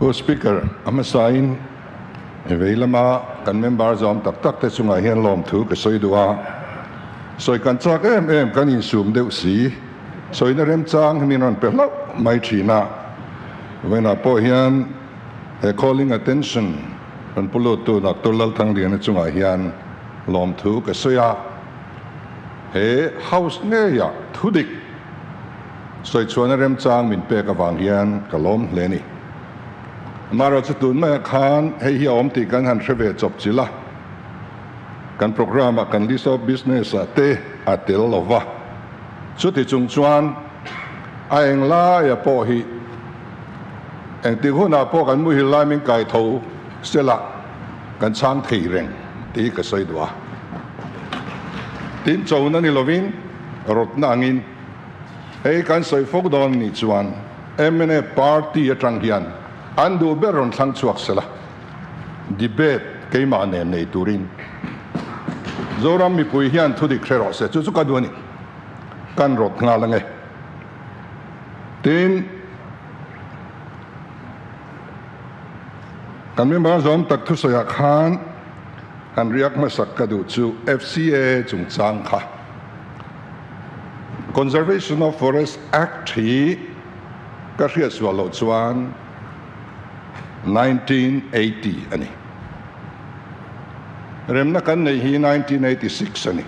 Pu Speaker, a hmasain vei lama kan member zawm tak tak te chungah hian lawmthu ka sawi duh a. Sawi kan chak em em kan insum deuh si. Sawina remchang hi min rawn pe hlauh mai thin a. Vawiinah pawh hian he calling attention rawn pu luttu Doctor Lalthangliana chungah hian lawmthu ka sawi a. He House ngeia thudik sawi chhuahna remchang min pek avang hian ka lawm hle a ni. Amaherawhchu tun maiah khan hei hi a awm tih kan han hre ve chawp chilh a, kan programme ah kan list of business ah te a tel lo va, chuti chung chuan a eng laia pawh hi engtik hunah pawh kan muhil lai min kai tho sela kan chhang thei reng tih hi ka sawi duh a. Tin chona ni lovin rawtna angin hei kan sawi fawk dawn nih chuan mnf party atang hian an duh ber rawn thlang chhuak sela debate keimah nen nei turin Zoram mipui hian thudik hre rawh se chu chu ka duh a ni. Kan rawt nghal ange. Tin kan member zawm tak thusawiah khan Han riak hmasak ka duh chu FCAA chungchang kha. Conservation of Forest Act hi ka hriat sual loh chuan 1980 a ni. Remna kan neih hi 1986 a ni.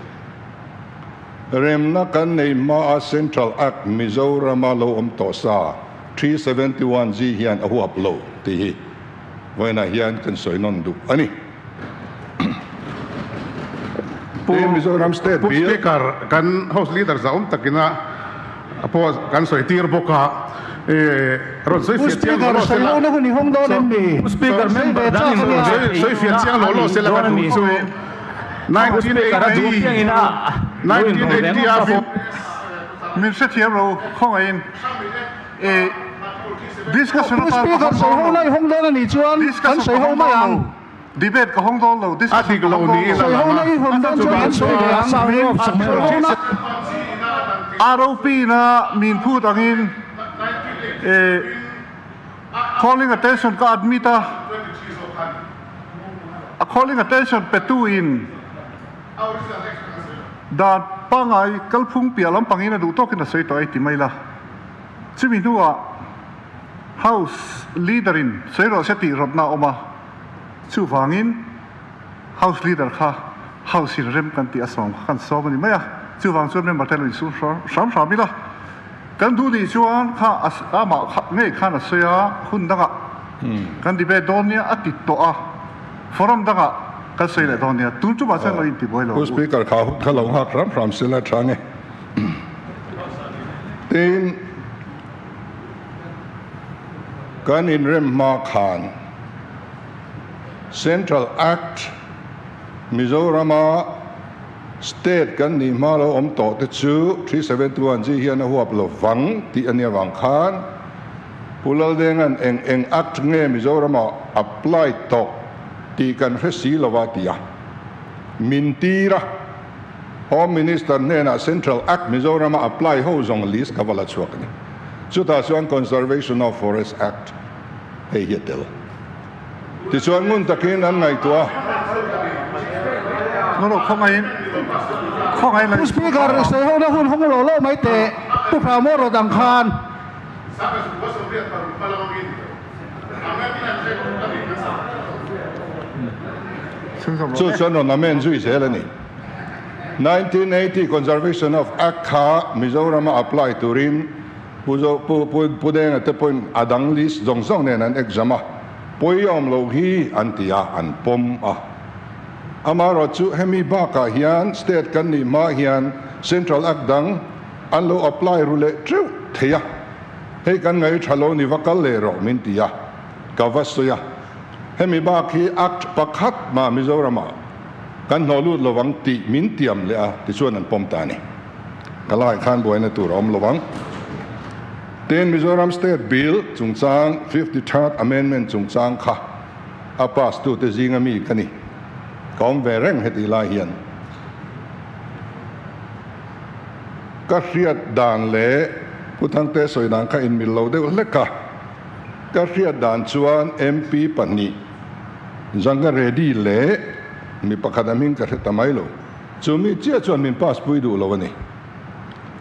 Remna kan neih hmaa Central Act Mizorama lo awm tawh sa 371G hian a huap lo tih hi Vawiinah hian kan sawi nawn duh a ni. Pu Mizoram State Pu Speaker, kan House Leader zahawm takina pawh kan sawi tir bawk a, rawn sawi fiah chiang law law sela. Sawi fiah chiang law law sela ka duh chu 1980 1980 a Min hrethiam lo khawngaihin. Discussion Pu Speaker, sawi ho lai hawng dawn a nih chuan kan sawi ho mai ang. Debate ka hawng dawn lo, discussion ka hawng dawn lo. Sawi ho lai hawn dawn chuan kan sawi ve ang. Sawi ho na. ROP na min phut angin calling attention ka admit a, a calling attention petu in Dan pangngai kalphung piah lampangin a duh tawkin a sawi tawh e ti mai la. Chumi hnuah House Leader-in sawi rawh se tih rawtna a awm a, chuvangin House Leader kha House-in rem kan tih a sawm kha kan sawm a ni mai a, chuvang chuan member te lo insum hram hram ila. Kan duh nih chuan kha amah kha ngei khan a sawi a, hun dangah kan debate dawn nia a ti tawh a, forum dangah kan sawi leh dawn nia, tun tumah chuan lo inti buai lo. Pu Speaker kha hun kha lo nghak hram hram sela tha nge. Tin, kan inrem hma khan Central Act Mizorama State kan nih hma lo awm tawh te chu 371 G hian a huap lo vang tih a nia vang khan Pu Laldenga'n eng eng Act nge Mizoramah apply tawh tih kan hre si lo a ti a. Min tir a, Home Minister hnenah Central Act Mizorama apply ho zawng list ka va la chhuak a ni. Chutah chuan Conservation of Forest Act hei hi a tel. Tichuan ngun takin an ngaihtuah a. No no khawngaihin khawngaihin Pu Speaker, sawi ho na hun hawng lo lo mai teh, Pu Hramawr rawt ang khan. Chu chuan rawn amend zui zel a ni. 1980 Conservation of Act kha Mizorama apply turin Pu Pu Pu Pu Denga te pawhin a dang list zawng zawng nen an exam a, pawi awm lo hi an ti a, an pawm a. Amaherawh chu hemi bakah hian state kan nih hma hian Central Act dang an lo apply ru leh teuh thei a, hei kan ngaih tha lo ni va kal leh rawh min ti a, ka va sawi a. Hemi bak hi Act pakhat mah Mizoramah kan hnawh lut lovang tih min tiam leh a, tichuan an pawm ta a ni. Ka lai khan buaina tur a awm lo ang. Tin, Mizoram State Bill chungchang, 53rd Amendment chungchang kha a pass tute zinga mi ka ni. Ka awm ve reng heti lai hian. Ka hriat dan leh Pu Thangte sawi dan kha inmil lo deuh hlek a. Ka hriat dan chuan MP pahnih Janga Reddy leh mi pakhat a hming ka hre ta mai lo. Chu mi chiah chuan min pass pui duh lo a ni.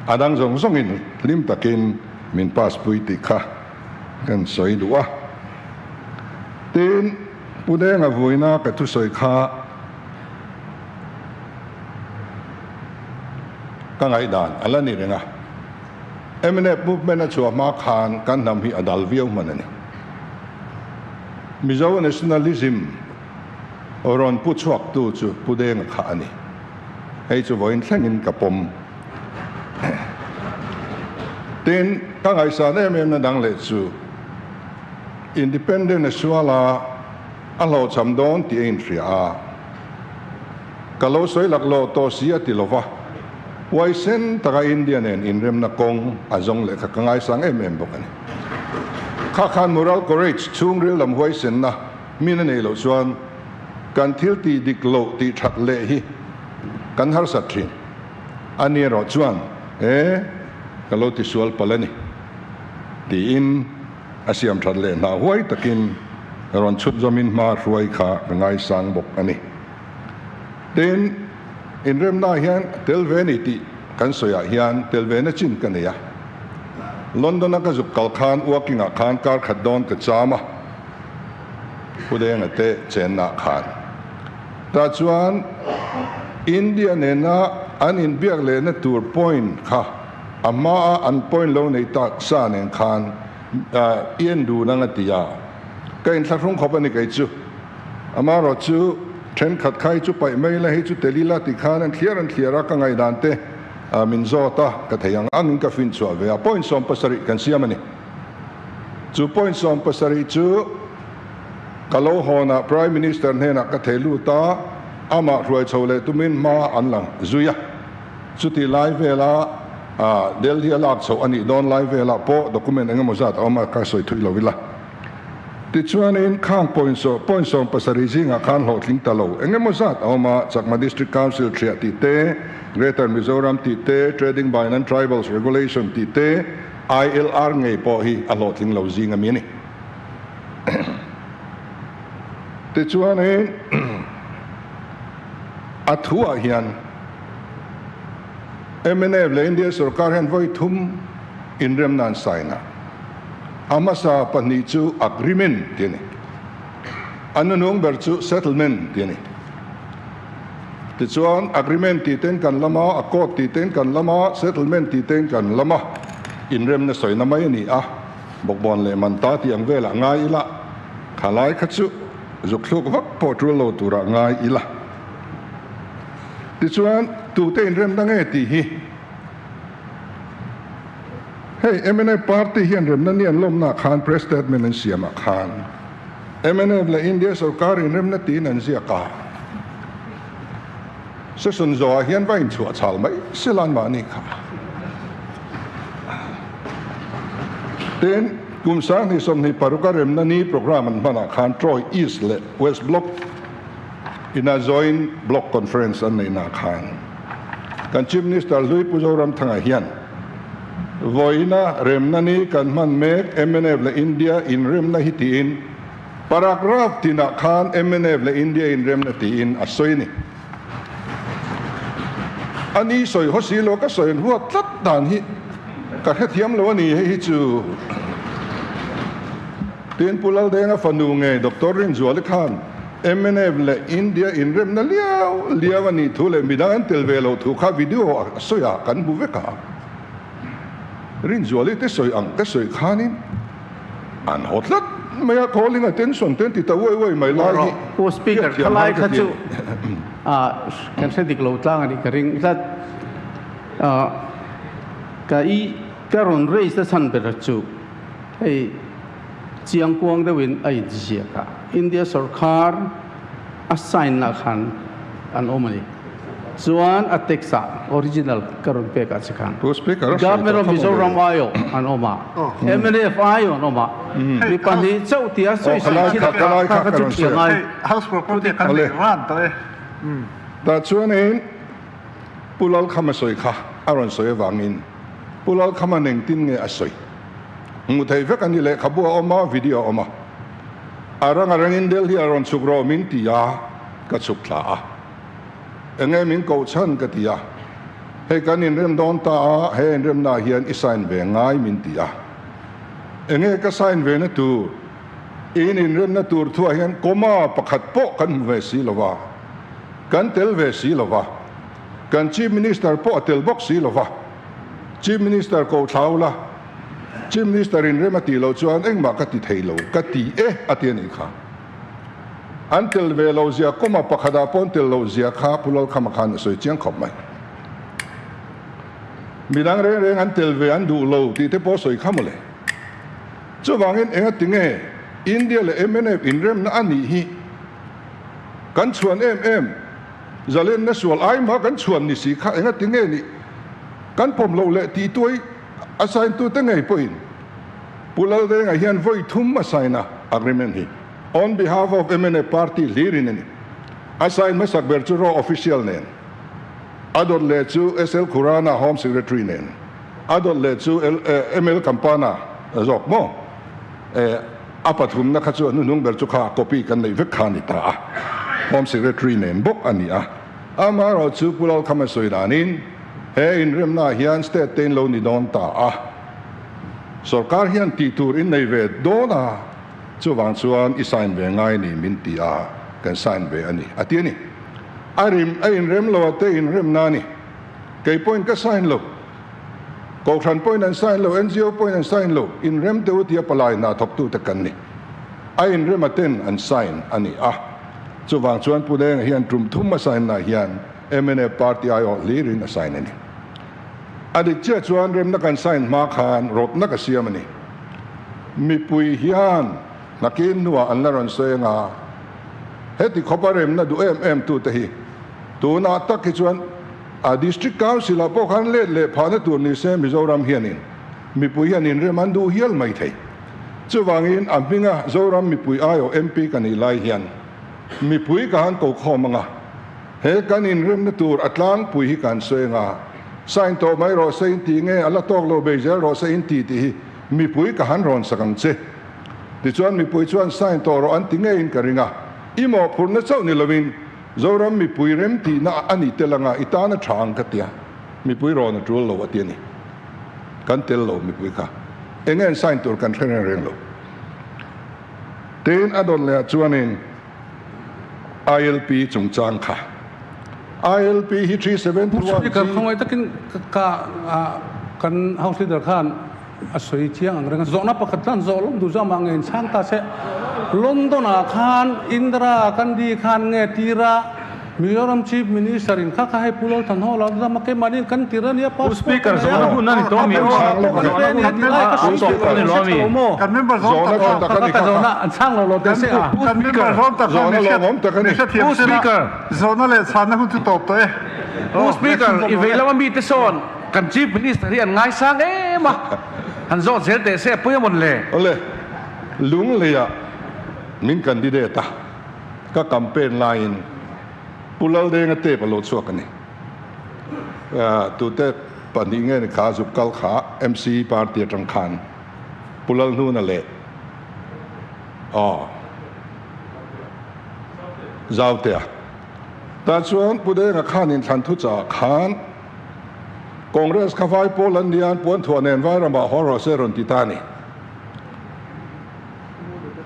A dang zawng zawngin hlim takin min pass pui tih kha kan sawi duh a. Tin, Pu Denga vuina ka thusawi kha ka ngaihdan a la ni reng a. Mnf movement a chhuah hma khan kan hnam hi a dal viau hman a ni. Mizo nationalism rawn pu chhuaktu chu Pu Denga kha a ni. Hei chu vawiin thlengin ka pawm. Tin, ka ngaihsan em em na dang leh chu Independent a sual a, a hlawhchham dawn tih a inhria a. Ka lo sawi laklawh tawh si a ti lova, huaisen taka India nen inremna kawng a zawng leh kha ka ngaisang em em bawk a ni. Kha khan moral courage chhungril lam huaisenna min a nei loh chuan kan thil tih dik loh tih that leh hi kan harsat thin. A ni erawh chuan, E, ka lo tisual palh a ni, tiin a siam that leh hna huai takin rawn chhut zawmin hma hruai kha ka ngaisang bawk a ni. Tin, inremnaah hian tel ve ni tih kan sawiah hian tel ve na chin ka nei a. London-a ka zuk kal khan walking-ah khan kar khat dawn ka cham a, Pu Denga te chennaah khan. Tah chuan India nena an inbiak lehna tur point kha a hmaa an point lo nei tak sa nen khan i en dun ang a ti a, ka inthlahrung khawp a ni kei chu. Amaherawh chu thenkhat kha hi chu paih mai ila, hei chu tel ila ti khan an thliar an thliar a, ka ngaihdan te min zawt a, ka thei ang angin ka finchhuah ve a, point 70 kan siam a ni. Chu point 70 chu ka lo hawnah Prime Minister hnenah ka thei lut a, amah hruai chho leh tumin hma an lang zui a. Chuti lai vela Delhi a lak chhoh a nih dawn lai velah pawh document eng emaw zat a awm a, ka sawi thui lo ila. Tichuanin khang point point 70 zingah khan hlawhtling ta lo eng emaw zat a awm a, Chakma District Council thiah tih te, Greater Mizoram tih te, Trading by Non-Tribals Regulation tih te, ILR ngei pawh hi a hlawhtling lo zing a mi a ni. Tichuanin a thuah hian mnf leh India sorkar hian vawi thum inremna an sign a, a hmasa pahnih chu agreement tih a ni, a nunung ber chu settlement tih a ni. Tichuan agreement tih ten kan lam a, accord tih ten kan lam a, settlement tih ten kan lam a, inremna sawina mai a ni a. Bawkbawn leh Manta tih ang velah ngai ila, khalai kha chu zuk thluk vak pawh tul lo turah ngai ila. Tichuan, tute inremna nge tih hi? Hei mnf party hian remna ni an lawmnaah khan press statement an siamah khan mnf leh India sorkar inremna tiin an ziak a. Session zawhah hian va inchhuah chhal mai sela an mahni kha. Tin, kum 2026 a remna ni programme an hmanah khan Troy East leh West Block ina Joint Block Conference an neihnaah khan kan Chief Minister hlui Pu Zoramthanga hian vawiina remna ni kan hman mek mnf leh India inremna hi tiin Paragraph tinah khan mnf leh India inremna tiin a sawi a ni. A ni sawi haw si lo ka sawi an huat tlat dan hi ka hrethiam lo a ni hei hi chu. Tin Pu Laldenga fanu nge Doctor Rinzuali khan mnf leh India inremna liau liau a nih thu leh midang an tel ve loh thu kha video a sawi ah kan hmu vek a. Rinzuali te sawi ang ka sawi khanin An haw tlat mai a, calling attention te an ti ta uai uai mai lai hi. Pu Speaker, khalai kha chu kan hre dik lo tlang a nih ka ring tlat. Ka i ka rawn raise na chhan ber chu hei chiang kuang deuhin a inziak a, India sorkar a sign lah khan an awm a ni. Chuan a text ah original ka rawn pek ah che khan Government of Mizoram aiawh an awm a, mnf aiawh an awm a, mi pahnih chauh tia sawi sawi thin a kha kha chu thiam ngai. Tah chuanin Pu Lalkhama sawi kha a rawn sawi avangin Pu Lalkhama nengtin nge a sawi? Hmuh theih vek a ni, lehkhabu a awm a, video a awm a. A rang a rangin Delhi a rawn chhuk rawh min ti a, ka chhuk thla a. Enge min koh chhan ka ti a. Hei kan inrem dawn ta a, he inremnaah hian i sign ve ngai min ti a. Enge ka sign ve na tur? In inremna tur thuah hian comma pakhat pawh kan hmu ve si lo va, kan tel ve si lo va, kan Chief Minister pawh a tel bawk si lo va. Chief Minister ko thlau la, Chief Minister in rem a tih loh chuan engmah ka ti thei lo, ka ti e a ti a nih kha. An tel ve lo zia comma pakhatah pawh an tel loh zia kha Pu Lalkhama khan a sawi chiang khawp mai. Midang reng reng an tel ve an duh lo tih te pawh sawi kha mawle. Chuvangin engati nge India leh mnf inremna a nih hi kan chhuan em em, zalenna sual ai mah kan chhuan ni si kha engati nge nih kan pawm loh leh tih tuai a sign tute ngei pawhin Pu Laldenga hian vawi thum a sign a agreement hi on behalf of mnf party hlirin a ni. A sign hmasak ber chu raw official nen, a dawt leh chu SL Khurana Home Secretary nen. A dawt leh chu ML Kampana zawk maw? A pathumna kha chu a hnuhnung ber chu kha copy kan neih vek kha a ni ta a, Home Secretary nen bawk a ni a. Amaherawh chu Pu Lalkhama sawi danin he inremnaah hian state te in lo ni dawn ta a, sorkar hian tih tur in nei ve dawn a, chuvang chuan i sign ve ngai ni min ti a, kan sign ve a ni a ti a ni. A rim a inrem lo a te inremna a ni. Kei pawhin ka sign lo. Kohhran pawhin an sign lo, NGO pawhin an sign lo. Inrem teh u tia palai hna thawktute kan ni. A inrem a ten an sign a ni a. Chuvang chuan Pu Denga hian tum thum a sign na hian mnf party aiawh hlirin a sign a ni. A dik chiah chuan remna kan sign hma khan rawtna ka siam a ni. Mipui hian nakin hnuah an la rawn sawi anga heti khawpa remna duh em em tute hi Tunah tak hi chuan a District Council ah pawh khan let leh phahna tur ni se Mizoram hianin mipui hian inrem an duh hial mai thei. Chuvangin a hminga Zoram mipui aiawh MP ka nih lai hian mipui ka han ko khawm anga he kan inremna tur a tlangpui hi kan sawi anga sign tawh mai rawh se in tih nge a la tawk lo bei zel rawh se in ti tih hi mipui ka han rawn sak ang che. Tichuan mipui chuan sign tawh rawh an ti ngeiin ka ring a, i mawhphurhna chauh ni lovin Zoram mipui rem tihna a nih tel anga i tan a tha ang ka tia, mipui rawn a tul lo a ti a ni. Kan tel lo mipui kha. Enge an sign tur kan hre reng reng lo. Tin a dawt leh ah chuanin ILP chungchang kha. ILP hi 371 Pu Speaker, khawngaih takin ka kan House Leader khan A sawi chiang ang reng a, zawhna pakhat chuan zawh lawm duh zawk mah nge inchhang ta se, London ah khan Indira Gandhi khan nge tira Mizoram Chief Minister in kha kha hei Pu Lalthan Hall ah zam a keimahni in kan tir a nia passport ka nei a, passport kan pe a nia tih lai ka sawi tawh kan hre tha lo maw? Kha kha ka zawhna an chhang lo lo teh se a. Pu Speaker, Zawhna leh chhanna hun chu tawp tawh e. Pu Speaker, i vei lama mite sawn Kan Chief Minister hi an ngaisang em a, han zawt zel teh se a pawi amawn le? Awle, Lungleiah min candidate a, ka campaign laiin Pu Laldenga tape a lo chhuak a ni. Tute pahnih nge ni kha zuk kal kha MC party atang khan Pu Lalhnuna leh aw Zautea. Tah chuan Pu Denga khan inthlan thuchah khan Congress kha vai pawl an nia, an puan thuah nen vai ramah haw rawh se rawn ti ta a ni.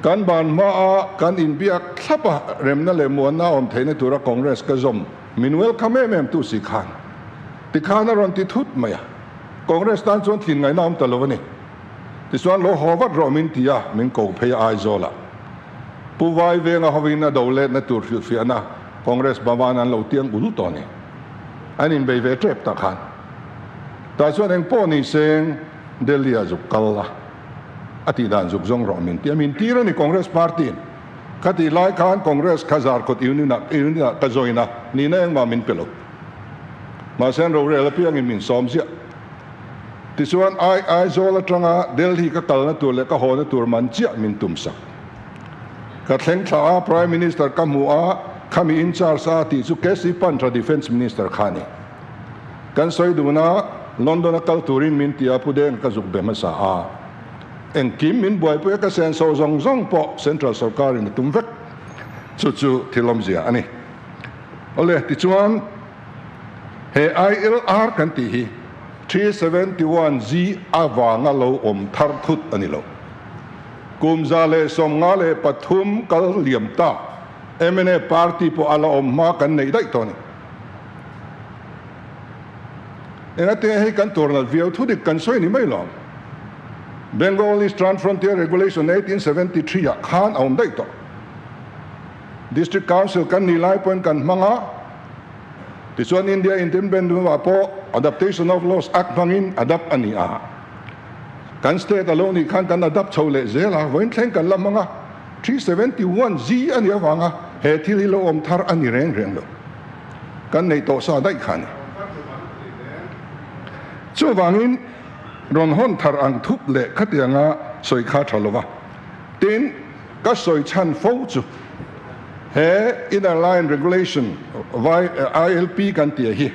Kan ban hmaa kan inbiak thlap a, remna leh muanna a awm theihna tura Congress ka zawm min welcome em em tu si khan tikhan a rawn ti thut mai a, Congress tan chuan thin ngaihna awm ta lo a ni. Tichuan lo haw vat rawh min ti a, min ko phei a Aizawlah. Pu Vaivenga hovin a do letna tur hrilhfiahna Congress Bhavan an lo tiang ul tawh a ni. An inbei ve tep tak khan. Tah chuan eng pawh ni seng Delhi ah zuk kal la, a tih dan zuk zawng rawh min ti a, min tir a ni Congress party in. Kha tih lai khan Congress kha Zarkawt unit ah unit ah ka join a, nihna engmah min pe lo. Mahse an rorel apiangin min sawm ziah. Tichuan Ai Aizawl atanga Delhi ka kalna tur leh ka hawna tur man chiah min tum sak. Ka thleng thla a, Prime Minister ka hmu a, khami in charge a tih chu KC Pantra Defence Minister kha a ni. Kan sawi dun a, London a kal turin min ti a, Pu Deng ka zuk be hmasa a. Engkim min buaipui a ka senso zawng zawng pawh Central Sorkar in a tum vek. Chu chu thil awmzia a ni. Awle, tichuan he ILR kan tih hi 371 G avanga lo awm thar thut a ni lo. Kum 153 kal liam ta mnf party pawh a la awm hma kan neih daih tawh a ni. Engate hei kan tur nat viau thudik kan sawi ni mai lo. Bengal Eastern Frontier Regulation 1873 ah khan a awm daih tawh. District Council kan nih lai pawhin kan hmang a, tichuan India Independence ah pawh Adaptation of Laws Act hmangin adapt a ni a. Kan state a lo nih khan kan adapt chho leh zel a, vawiin thleng kan la hmang a, 371 Z a nih avanga he thil hi lo awm thar a ni reng reng lo. Kan neih tawh sa daih kha a ni. Chuvangin rawn hawn thar ang thup leh khatianga sawi kha tha lova. Tin, ka sawi chhan fo chu he Inner Line Regulation, ILP kan tih hi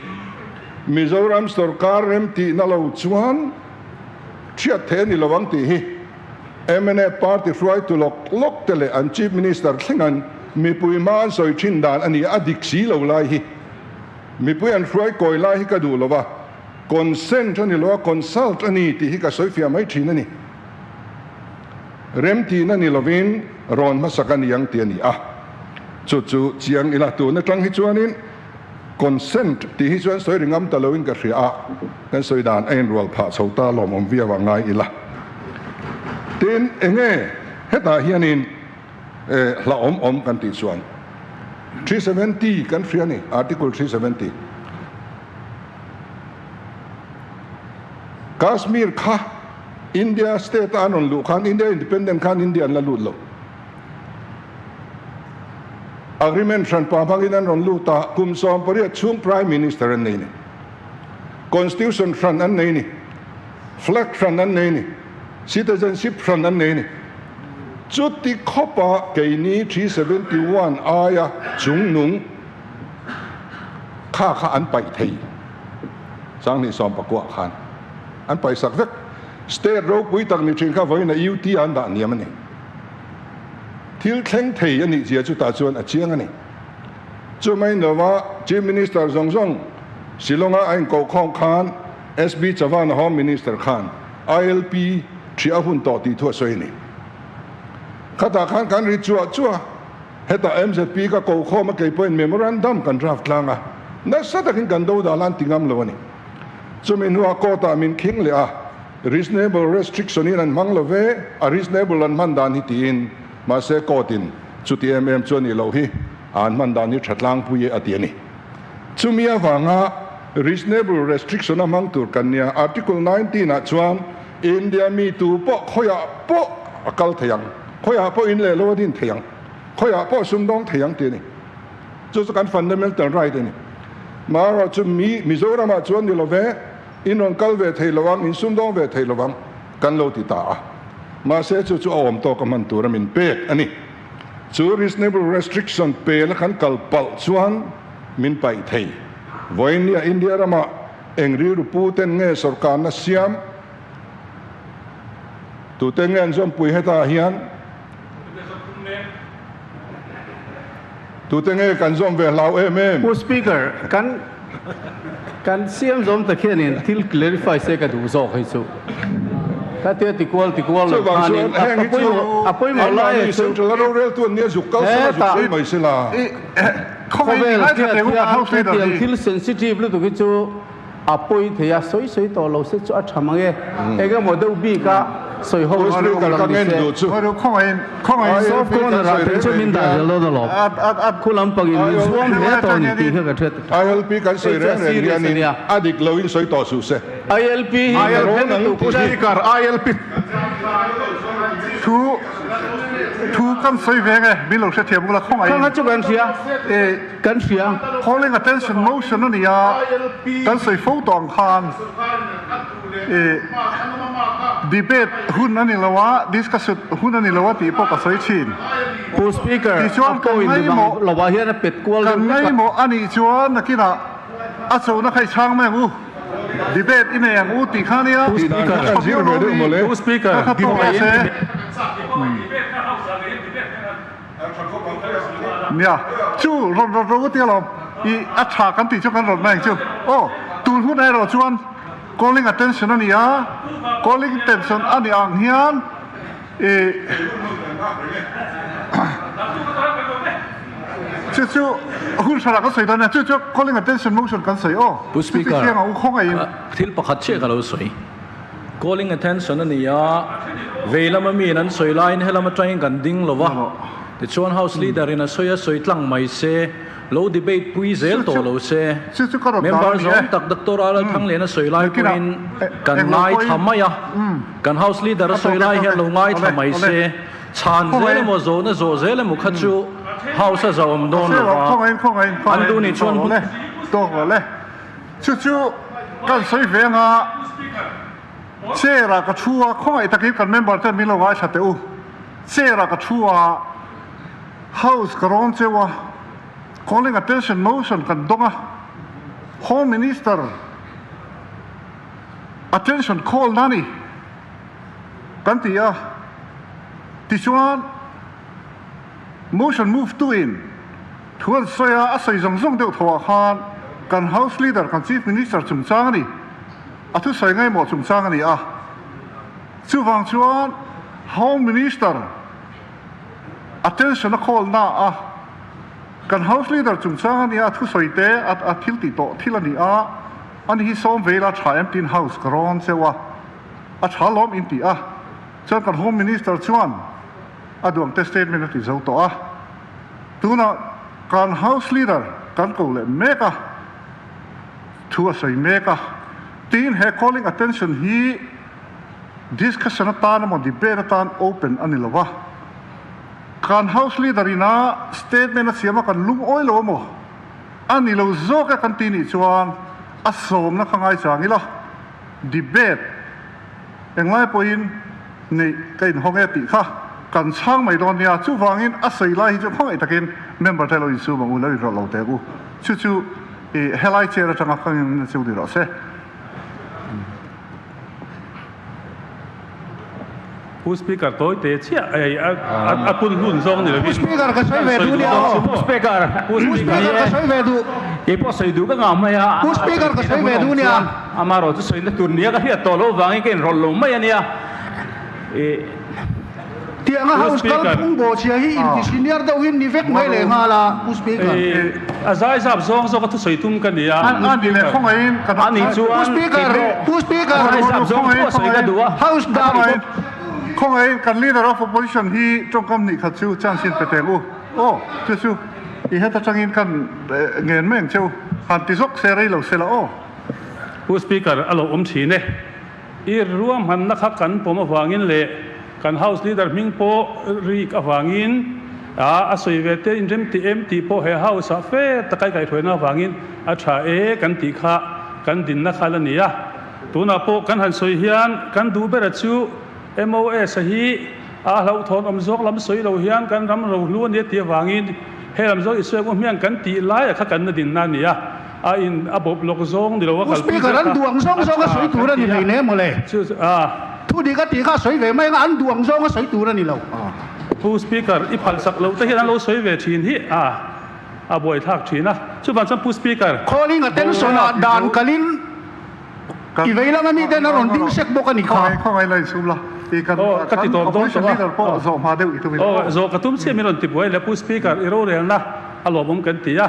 Mizoram sorkar remtihna lo chuan thiat thei a ni lo ang tih hi mnf party hruaitu lawk lawk te leh an Chief Minister thlengan mipui hma an sawi thin dan a ni a dik si lo lai hi mipui an hruai kawi lai hi ka duh lo va, consent a ni lo a consult a ni tih hi ka sawi fiah mai thin a ni. Remtihna ni lovin rawn hmasak a ni ang tih a ni a, chu chu chiang ila tun atang hi chuanin consent tih hi chuan sawi ringam ta loin ka hria a, kan sawi dan a inrual phah chho ta lawmawm viau a ngai ila. Tin, enge hetah hianin hlauhawm awm kan tih chuan 370 kan hria a ni, Article 370. Kashmir kha India state a an rawn luh khan India independent khan India an la lut lo. Agreement hran pa hmangin an rawn lut a, kum 18 chhung Prime Minister an nei ni. Constitution hran an nei ni. Flag hran an nei ni. Citizenship hran an nei ni. Chuti khawpa keini 371 aia chungnung kha kha an paih thei. 2019 khan an paihsak vek. State ropui tak ni thin kha vawiin a UT an dah niam a ni. Thil thleng thei a nih zia chu tah chuan a chiang a ni. Chumai lova Chief Minister zawng zawng Shillong-a a inkohkhawm khan SB Chavan a Home Minister khan ILP ṭhiah a hun tawh tih thu a sawi a ni. Khatah khan kan ri chuah chuah. Hetah MZP ka kokhawm a kei pawhin memorandum kan draft tlang a, nasa takin kan do dan an ti ngam lo a ni. Chumi hnuah court ah min khing leh a, reasonable restriction in an hmang lo ve, a reasonable an hman dan hi tiin, mahse court in chuti em em chu a nih loh hi, a an hman dan hi tha tlangpui e a ti a ni. Chumi avanga reasonable restriction a hmang tur kan nia, Article 19 ah chuan India mi tu pawh khawiah pawh a kal thei ang. Khawiah pawh in leh lo a din thei ang, khawiah pawh sumdawng thei ang tih a ni. Chu chu kan fundamental right a ni. Marawh chu mi Mizoramah chuan ni lo ve, in rawn kal ve thei lo ang, in sumdawng ve thei lo ang kan lo ti ta a. Mahse chu chu a awm tawk a hman tura min pek a ni. Chu reasonable restriction pe la kan kal palh chuan min paih thei. Vawiin India ramah eng rilru pu ten nge sawrkarna siam? Tute nge an zawmpui hetah hian? Tute nge kan zawm ve hlau em em? Pu Speaker, kan kan siam zawm tak hianin thil clarify se ka duh zawk hei chu. Ka tia ti kual ti kual lo khanin a pawimawh a pawimawh lai a chu. Central a roreltu an nia zuk kal sela zuk sawi mai sela. Khawvel hriat hian hetiang thil sensitive lutuk hi chu A pawi thei a, sawi sawi tawh lo se chu a tha mang e. Eng emaw deuh bik a sawi ho chu awm lang ni se. Soft corner ah phei chuan min dah zel dawn alawm. Khu lampangin min zuam hle tawh a ni tih kha ka hriat. ILP kan sawi reng reng hianin a dik loin sawi tawh suh se. ILP hi ka rawn ang tih hi. ILP Thu thu kan sawi veng e, min lo hrethiam ula khawngaih in. Kha chu kan hria. Kan hria. Calling attention motion a ni a, kan sawi fo tawh ang khan i debate hun a ni lo a, discussion hun a ni lo a tih pawh ka sawi thin. Pu Speaker, a Tichuan kan pawhin mi bang ngaimawh lovah hian a pet kual kan deuh vek a. ngaimawh a nih chuan nakinah a chona kha i chhang mai ang u. Debate i nei ang u tih kha nia. Tih dan kha kan zir ve deuh mawle. Pu Speaker, Kha kha tawk rawh se. Nia, chu rawn rawt rawh u tia lawm. I a tha kan tih chu kan rawt mai ang chu. Aw, tun hun erawh chuan calling attention a ni a, calling attention a nih ang hian i Chu chu hun hranah kan sawi dawn nia, chu chu calling attention motion kan sawi aw. Pu Chu chu Speaker, hriang ang u khawngaihin. Thil pakhat chiah ka lo sawi. Calling attention a ni a, vei lama miin an sawi laiin helam atangin kan ding lo va, tichuan House Leader in a sawi a sawi tlang mai se, lo debate pui zel tawh lo se. Member zawng tak Doctor Alal Thanglian a sawi lai pawhin kan ngaithla mai a, kan House Leader a sawi lai hian lo ngaithla mai se, chhan zel emaw zawhna zawh zel emaw kha chu House a zahawm dawn lo va, an duh nih chuan hun. Chu chu kan sawi ve anga chair ah ka thu a, khawngaih takin kan member ten min lo ngaithla teh u. Chair ah ka thu a, house ka rawn cheu a, calling attention motion kan dawng a, home minister attention call na ni kan ti a, tichuan motion move tu in Thu an sawi a, a sawi zawng zawng deuh tho ah khan kan House Leader, kan Chief Minister chungchang a ni. A thusawi ngaimawh chungchang a ni a. Chuvang chuan Home Minister attention a call na a, kan House Leader chungchang a ni a, a thusawi te, a thil tih tawh thil a ni a, ani hi sawm ve ila tha em tiin House ka rawn cheu a, a tha lawm in ti a. Chuan kan Home Minister chuan a duangte statement a ti zo tawh a. Tunah kan House Leader kan ko leh mek a, thu a sawi mek a, tiin he calling attention hi discussion atan emaw debate atan open a ni lo va. Kan House Leader ina statement a siam a kan lungawi lo emaw a ni lo zawk e kan ti nih chuan a sawmna kha ngaichang ila debate englai pawhin Neih ka inhawng e tih kha kan chhang mai dawn nia, chuvangin a sawi lai hi chu khawngaih takin member te lo insum ang u, lo inrawlh lo teh u. Chu chu i helai chair atanga ka ngin chu ni rawh se. Pu Speaker tawi te chiah ei a pun hun zawng ni lovin. Pu Speaker ka sawi ve duh nia aw. Pu Speaker. Pu Speaker ka sawi ve duh. Keipawh sawi duh ka ngah mai a. Pu Speaker ka sawi ve duh nia. Amaherawhchu chu sawina tur nia ka hriat tawh loh vangin ka inrawlh lo mai a nia. Ih. Tianga House kalphung bawhchhia hi inti senior deuh hi ni vek mai leh nghal a, Pu Speaker. Ih, a zai zap zawng zawk a thusawi tum ka ni a, A ni leh khawngaihin ka A nih Pu chuan Speaker, keipawh Pu Speaker. a zai zap zawng thu a sawi ka duh a. House dan. Khawngaihin kan Leader of Opposition hi tawngkam nih khat chu chance in pe teh u. Aw, chu chu i het atangin kan ngen mai ang che u. Han ti zawk se rei lo se la aw. Pu Speaker, a lo awm thin e. I ruahmanna kha kan pawm avangin leh kan House Leader hming pawh rik avangin a sawi ve te inrem ti em tih pawh he House ah fe taka i kaihhruaina avangin a tha e kan tih kha kan dinna kha la ni a. Tunah pawh kan han sawi hian kan duh bera chu MOS a hi a hlauhthawn awm zawk lam sawi lo hian kan ram rohlu a nia tih avangin he lam zawk i sawi ang u hmiang kan tih laia kha kan la dinna a ni a. A in a bawp lawk zawng ni lo a Pu kalpui Speaker, zet an a, duh ang zawng a zawng a tha sawi tur kan a ni ti a. hlei nem mawle. Chu chu a. Thu dik a tih kha a sawi ve mai anga an duh ang zawng a sawi tur a ni lo. Pu Speaker, i phalsak loh te hian an lo sawi ve thin hi a, a buaithlak thin a. Chuvang chuan Pu Speaker, Calling attention ah boruak dan kalin Kan i vei lama miten a rawn ding sek bawk a ni kha. Khawngaih khawngaih la insum la. I kan Aw, ka ti kan tawp dawn opposition tawh a. leader pawh zawh hma deuh i tum in Aw, aw. zawh ka tum chiah min rawn ti buai le Pu Speaker, i rorelna a lawmawm kan ti a.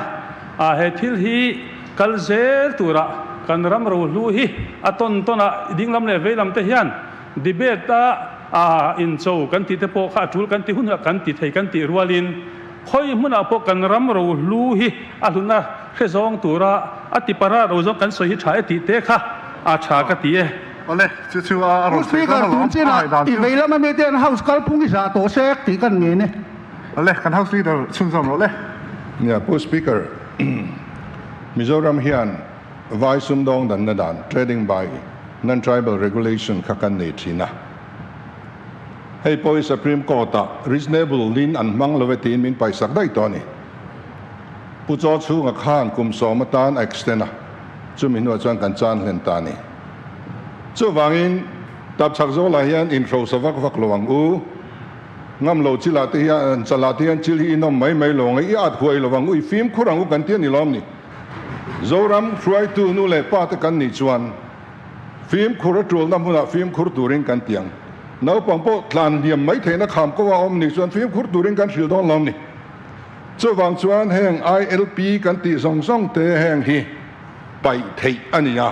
A he thil hi kal zel tura kan ram rohlu hi a tawn tawn a, dinglam leh veilam te hian debate a a incho kan tih te pawh kha a tul kan ti hun ah kan ti thei kan tih rualin khawi hmunah pawh kan ram rohlu hi a hluna hre zawng tura a ti para ro zawng kan sawi hi tha e tih te kha a tha ka ti e. Awle, chu chu a Pu rawn sawi Speaker, dawn tun alawm, a chinah ngaihdan i chu. veilam ami te an House kalphung i zah tawh sek tih kan ngen e. Le, kan House Leader chhunzawm rawh le. Nia, Pu Speaker, Mizoram hian vai sumdawng danna dan, Trading by Non-Tribal Regulation, kha kan nei thin a. Hei pawh hi Supreme Court-ah reasonable lin an hmang lo e tiin min paihsak daih tawh a ni. Pu Chaw chhunga khan kum sawm atan a extend a. Chumi hnuah chuan kan chan hlen ta a ni. Chuvangin tapchhak zawlah hian inhrosa vak vak lo ang u. Ngam lo chilah te hian chalah te hian chil hi inawm mai mai lo ang e, i at huai lo ang u, i fimkhur ang u kan ti a ni lawm ni. Zoram hruaitu nu leh pa te kan nih chuan fimkhur a tulna hmunah fimkhur turin kan ti ang. Naupang pawh tlan hliam mai theihna kham ko a awm nih chuan fimkhur turin kan hrilh dawn lawm ni. Chuvang chuan heng ILP kan tih zawng zawng te heng hi paih theih a ni a,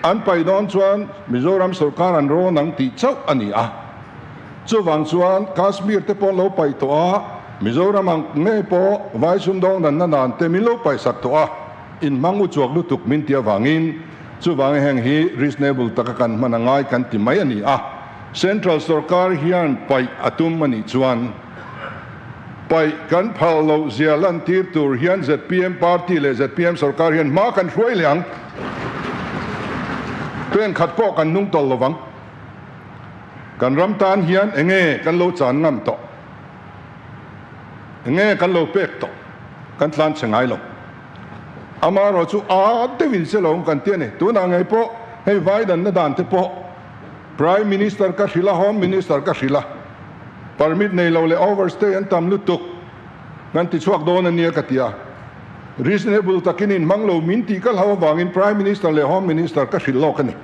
an paih dawn chuan Mizoram sawrkar an rawn ang tih chauh a ni a. Chuvang chuan Kashmir te pawh an lo paih tawh a, Mizoram ang ngei pawh vai sumdawng danna nan te min lo paihsak tawh a, inhmang uchuak lutuk min ti avangin chuvang heng hi reasonable taka kan hman a ngai kan ti mai a ni a. Central sawrkar hian paih a tum a nih chuan paih kan phal loh zia lantir tur hian zpm party leh zpm sawrkar hian hma kan hruai leh ang. Pen khat pawh kan hnung tawlh lovang. Kan ram tan hian enge kan lo chan ngam tawh? Enge kan lo pek tawh? Kan tlan chhe ngai lo. Amaherawh chu a deuhin se lo kan ti a ni. Tunah ngei pawh hei vai danna dan te pawh Prime Minister ka hrilh a, Home Minister ka hrilh a, permit nei lo leh overstay an tam lutuk kan ti chhuak dawn a nia ka ti a. Reasonable takin inhmang lo min tih ka hlau avangin Prime Minister leh Home Minister ka hrilh lawk a ni.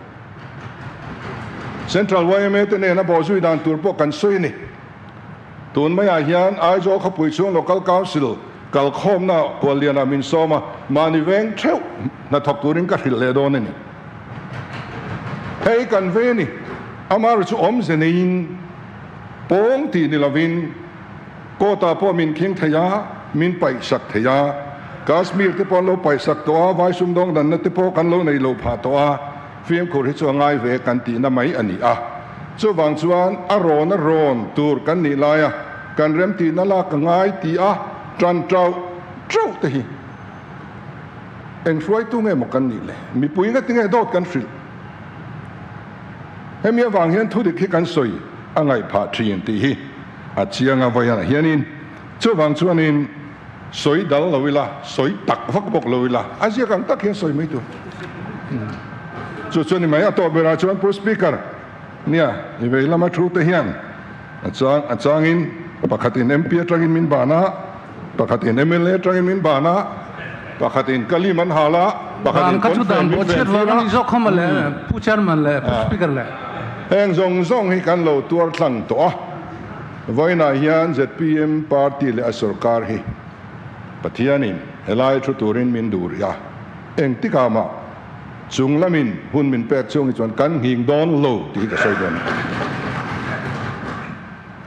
Central yma te nena bawhzui dan tur pawh kan sawi a ni. Tun maiah hian Aizawl khawpui chhung Local Council kalkhawmna Kuallianah min sawm a, mahni veng theuh hnathawk turin ka hrilh leh dawn a ni. Hei kan ve a ni, amaherawhchu chu awmze neiin pawng tih ni lovin court-ah pawh min khing thei a, min paihsak thei a, Kashmir te pawh an lo paihsak tawh a, vai sumdawng danna te pawh kan lo nei lo phah tawh a, fimkhur hi chu a ngai ve kan tihna mai a ni a. Chuvang chuan a rawn a rawn tur kan nih laia kan remtihna lak a ngai tih a tan tauh tauh te hi eng hruaitu nge maw kan nih le? Mipui nga tinge dawt kan hrilh? Hemi avang hian thudik hi kan sawi a ngaih phah thin tih hi a chiang a vawianah hianin chuvang chuanin sawi dal lo ila, sawi tak vak bawk lo ila, a ziak ang tak hian sawi mai tur. Chu chu ni mai a tawh berah chuan Pu Speaker nia i vei lama thu te hian a chang a changin pakhatin MP atangin min ban a, pakhatin mla atangin min ban a, pakhatin ka lim an hal a, pakhatin pawnfen min ven tir a. Heng zawng zawng hi kan lo tuar tlang tawh a. Vawiinah hian zpm party leh a sorkar hi Pathianin helai thu turin min duh rih a, engtikah mah chung lamin hun min pek chhung hi chuan kan nghing dawn lo tih hi ka sawi dawn a ni.